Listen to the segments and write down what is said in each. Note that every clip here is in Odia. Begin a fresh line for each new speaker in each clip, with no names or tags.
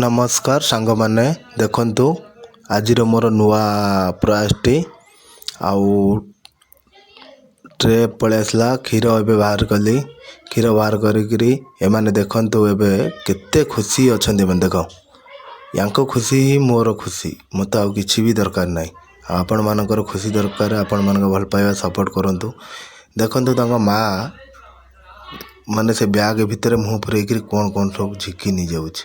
ନମସ୍କାର ସାଙ୍ଗମାନେ, ଦେଖନ୍ତୁ ଆଜିର ମୋର ନୂଆ ପ୍ରୟାସଟି। ଆଉ ଟ୍ରେ ପଳେଇ ଆସିଲା, କ୍ଷୀର ଏବେ ବାହାର କଲି। କ୍ଷୀର ବାହାର କରିକିରି ଏମାନେ ଦେଖନ୍ତୁ ଏବେ କେତେ ଖୁସି ଅଛନ୍ତି ଏମାନେ। ଦେଖ, ୟାଙ୍କ ଖୁସି ହିଁ ମୋର ଖୁସି, ମୋତେ ଆଉ କିଛି ବି ଦରକାର ନାହିଁ। ଆଉ ଆପଣମାନଙ୍କର ଖୁସି ଦରକାର, ଆପଣମାନଙ୍କ ଭଲ ପାଇବା ସପୋର୍ଟ କରନ୍ତୁ। ଦେଖନ୍ତୁ ତାଙ୍କ ମା' ମାନେ ସେ ବ୍ୟାଗ୍ ଭିତରେ ମୁହଁ ପୁରେଇକିରି କ'ଣ କ'ଣ ସବୁ ଝିକି ନେଇଯାଉଛି।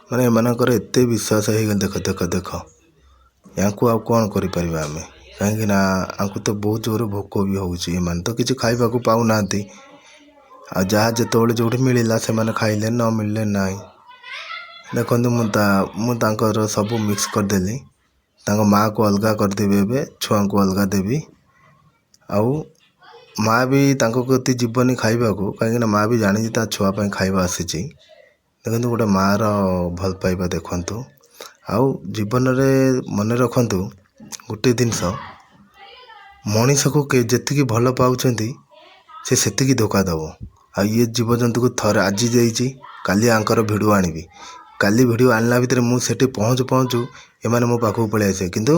ମାନେ ଏମାନଙ୍କର ଏତେ ବିଶ୍ୱାସ ହେଇଗଲା। ଦେଖ ଦେଖ ଦେଖ, ୟାଙ୍କୁ ଆଉ କ'ଣ କରିପାରିବା ଆମେ? କାହିଁକିନା ୟାଙ୍କୁ ତ ବହୁତ ଜୋରରେ ଭୋକ ବି ହେଉଛି। ଏମାନେ ତ କିଛି ଖାଇବାକୁ ପାଉନାହାନ୍ତି। ଆଉ ଯାହା ଯେତେବେଳେ ଯେଉଁଠି ମିଳିଲା ସେମାନେ ଖାଇଲେ, ନ ମିଳିଲେ ନାହିଁ। ଦେଖନ୍ତୁ, ମୁଁ ତାଙ୍କର ସବୁ ମିକ୍ସ କରିଦେଲି। ତାଙ୍କ ମାଆକୁ ଅଲଗା କରିଦେବି, ଏବେ ଛୁଆଙ୍କୁ ଅଲଗା ଦେବି। ଆଉ ମା' ବି ତାଙ୍କ କତି ଯିବନି ଖାଇବାକୁ, କାହିଁକିନା ମା' ବି ଜାଣିଛି ତା ଛୁଆ ପାଇଁ ଖାଇବା ଆସିଛି। ଦେଖନ୍ତୁ, ଗୋଟେ ମାଆର ଭଲ ପାଇବା ଦେଖନ୍ତୁ। ଆଉ ଜୀବନରେ ମନେ ରଖନ୍ତୁ ଗୋଟେ ଜିନିଷ, ମଣିଷକୁ ଯେତିକି ଭଲ ପାଉଛନ୍ତି ସେ ସେତିକି ଧୋକା ଦେବ। ଆଉ ଇଏ ଜୀବଜନ୍ତୁକୁ ଥରେ ଆଜି ଦେଇଛି, କାଲି ୟାଙ୍କର ଭିଡ଼ିଓ ଆଣିବି। କାଲି ଭିଡ଼ିଓ ଆଣିଲା ଭିତରେ ମୁଁ ସେଠି ପହଞ୍ଚୁ ପହଞ୍ଚୁ ଏମାନେ ମୋ ପାଖକୁ ପଳେଇ ଆସିବେ। କିନ୍ତୁ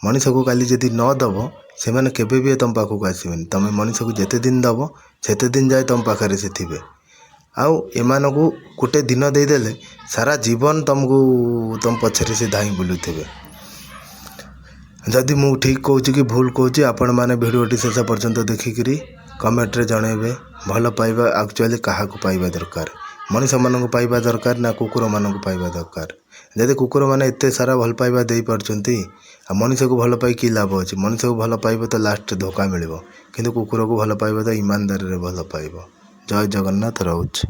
ମଣିଷକୁ କାଲି ଯଦି ନ ଦେବ, ସେମାନେ କେବେ ବି ତୁମ ପାଖକୁ ଆସିବେନି। ତୁମେ ମଣିଷକୁ ଯେତେ ଦିନ ଦେବ, ସେତେ ଦିନ ଯାଏ ତୁମ ପାଖରେ ସେ ଥିବେ। ଆଉ ଏମାନଙ୍କୁ ଗୋଟେ ଦିନ ଦେଇଦେଲେ ସାରା ଜୀବନ ତୁମକୁ ତୁମ ପଛରେ ସେ ଧାଇଁ ବୁଲୁଥିବେ। ଯଦି ମୁଁ ଠିକ୍ କହୁଛି କି ଭୁଲ କହୁଛି, ଆପଣମାନେ ଭିଡ଼ିଓଟି ଶେଷ ପର୍ଯ୍ୟନ୍ତ ଦେଖିକିରି କମେଣ୍ଟରେ ଜଣାଇବେ। ଭଲ ପାଇବା ଆକ୍ଚୁଆଲି କାହାକୁ ପାଇବା ଦରକାର? ମଣିଷମାନଙ୍କୁ ପାଇବା ଦରକାର ନା କୁକୁରମାନଙ୍କୁ ପାଇବା ଦରକାର? ଯଦି କୁକୁରମାନେ ଏତେ ସାରା ଭଲ ପାଇବା ଦେଇପାରୁଛନ୍ତି, ଆଉ ମଣିଷକୁ ଭଲ ପାଇ କି ଲାଭ ଅଛି? ମଣିଷକୁ ଭଲ ପାଇବ ତ ଲାଷ୍ଟରେ ଧୋକା ମିଳିବ, କିନ୍ତୁ କୁକୁରକୁ ଭଲ ପାଇବ ତ ଇମାନଦାରୀରେ ଭଲ ପାଇବ। ଜୟ ଜଗନ୍ନାଥ, ରହୁଛି।